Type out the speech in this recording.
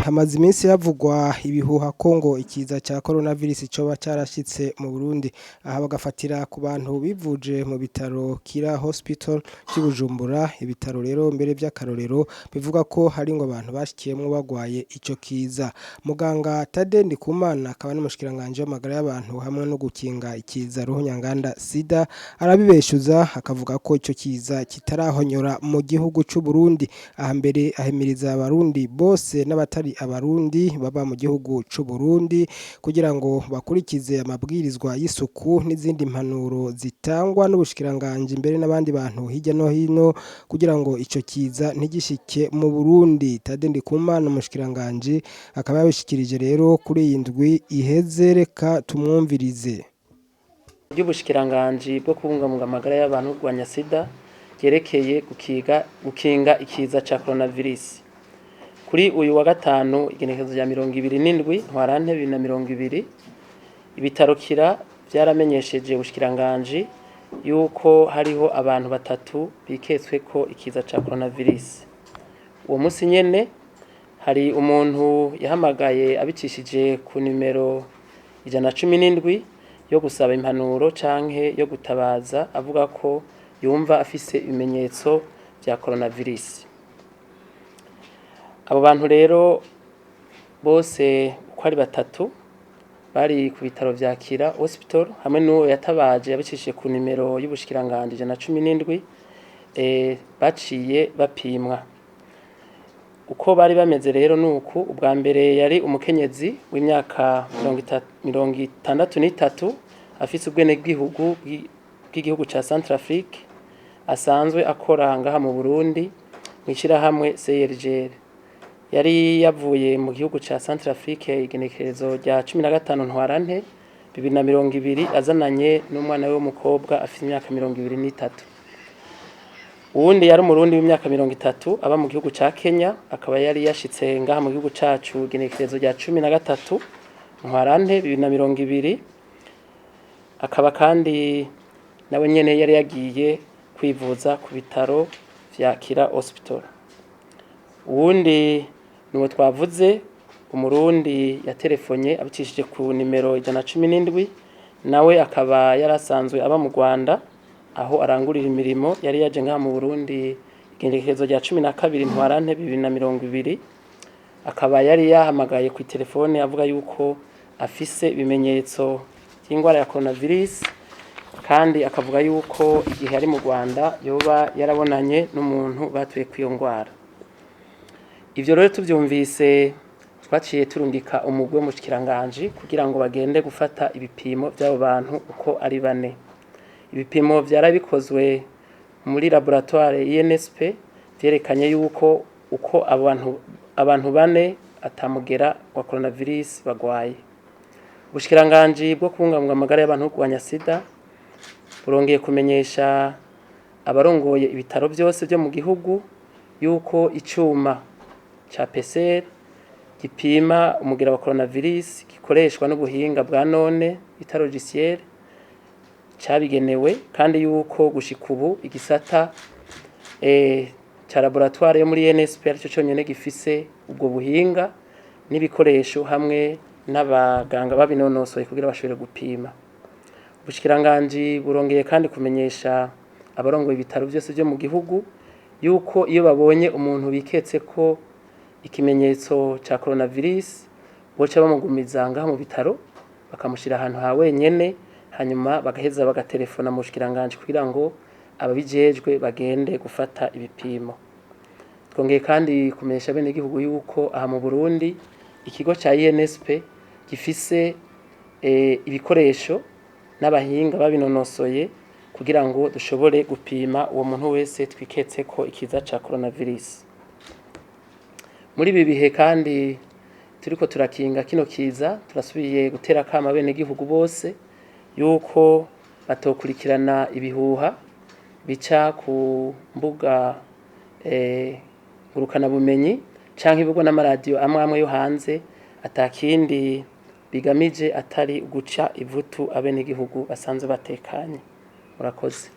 Hamaze iminsi havugwa ibihuha ko ngo ikiza cya coronavirus coba carashitse mu Burundi. Aha bagafatira ku bantu bivuje mu bitaro Kira Hospital vy'i Bujumbura, ibitaro rero mbere vy'akarorero bivuga ko hari ngo abantu bashikiyemwo bagwaye ico kiza. Muganga Tade Ndikumana akaba n'umushikiranganje w'amagara y'abantu hamwe no gukinga ikiza ruhonyanganda sida, arabibeshuza akavuga ko ico kiza kitarahonyora mu gihugu c'u Burundi. Aha mbere ahimiriza abarundi bose n'abatari abarundi baba mu gihugu c'u Burundi kugira ngo bakurikize amabwirizwa y'isuku n'izindi mpanuro zitangwa n'ubushikiranganje mbere n'abandi bantu hirya no hino kugira ngo ico kiza ntigishike mu Burundi. Tade Ndikumana umushikiranganje akaba yabishikirije rero kuri iyi ndwi iheze, reka tumwumvirize. Ry'ubushikiranganji bwo kubungabunga amagara y'abantu, kurwanya sida, ryerekeye gukinga ikiza ca coronavirus. Kuri uyu wa gatanu, igenekerezo rya 27 Ntwarante 2020, ibitaro Kira vyaramenyesheje ubushikiranganji yuko hariho abantu batatu biketswe ko ikiza ca coronavirus. Uwo musi nyene hari umuntu yahamagaye abicishije ku nimero 117 yo gusaba impanuro canke yo gutabaza, avuga ko yumva afise ibimenyetso vya coronavirus. Abo bantu rero bose uko ari batatu bari ku bitaro vya Kira Hospital hamwe n'uwo yatabaje yabicishije ku nimero y'ubushikiranganje 117, baciye bapimwa. Uko bari bameze rero nuku: ubwa mbere yari umukenyezi w'imyaka 63, afise ubwenegihugu bw'igihugu ca Centrafrique, asanzwe akora ngaha mu Burundi mw'ishirahamwe CIRGL. Yari yavuye mu gihugu ca Centrafrique igenekerezo rya 15 Ntwarante 2020, azananye n'umwana we w'umukobwa afise imyaka 23. Uwundi yari umurundi w'imyaka 30 aba mu gihugu ca Kenya, akaba yari yashitse ngaha mu gihugu cacu igenekerezo rya 13 Ntwarante 2020, akaba kandi nawe nyene yari yagiye kwivuza ku bitaro vya Kira Hospital. Uwundi nuwo twavuze, umurundi yaterefonye abicishije ku nimero 117, nawe akaba yarasanzwe aba mu Rwanda aho arangurira imirimo. Yari yaje ngaha mu Burundi igenekerezo rya 12 Ntwarante 2020, akaba yari yahamagaye ku telefone avuga yuko afise ibimenyetso by'ingwara ya coronavirus, kandi akavuga yuko igihe ari mu Rwanda yoba yarabonanye n'umuntu batuye kw'iyo ngwara. Ivyo rero tuvyumvise, twaciye turungika umugwi w'umushikiranganji kugira ngo bagende gufata ibipimo vy'abo bantu uko ari bane. Ibipimo vyarabikozwe muri laboratoire INSP, vyerekanye yuko uko abantu bane atamugera wa coronavirus bagwaye. Ubushikiranganji bwo kubungabunga amagara y'abantu no kurwanya sida burongeye kumenyesha abarongoye ibitaro vyose vyo mu gihugu yuko icuma ca PCR gipima umugera wa coronavirus gikoreshwa n'ubuhinga bwa none bita logiciel cabigenewe, kandi yuko gushika ubu igisata ca laboratoire yo muri INSP arico conyene gifise ubwo buhinga n'ibikoresho hamwe n'abaganga babinonosoye kugira bashobore gupima. Ubushikiranganji burongeye kandi kumenyesha abarongoye ibitaro vyose vyo mu gihugu yuko iyo babonye umuntu biketse ko ikimenyetso ca coronavirus, boca bamugumiza ngaha mu bitaro, bakamushira ahantu ha wenyene, hanyuma bagaheza bagatelefona mu bushikiranganji kugira ngo ababijejwe bagende gufata ibipimo. Twongeye kandi kumenyesha abenegihugu yuko aha mu Burundi ikigo ca INSP gifise ibikoresho n'abahinga babinonosoye kugira ngo dushobore gupima uwo muntu wese twiketse ko ikiza ca coronavirus. Muri ibi bihe kandi turiko turakinga kino kiza, turasubiye gutera akamo abenegihugu bose yuko batokurikirana ibihuha bica ku mbuga ngurukanabumenyi canke ibivugwa n'amaradiyo amwe amwe yo hanze, atakindi bigamije atari guca ivutu abenegihugu basanzwe batekanye. Murakoze.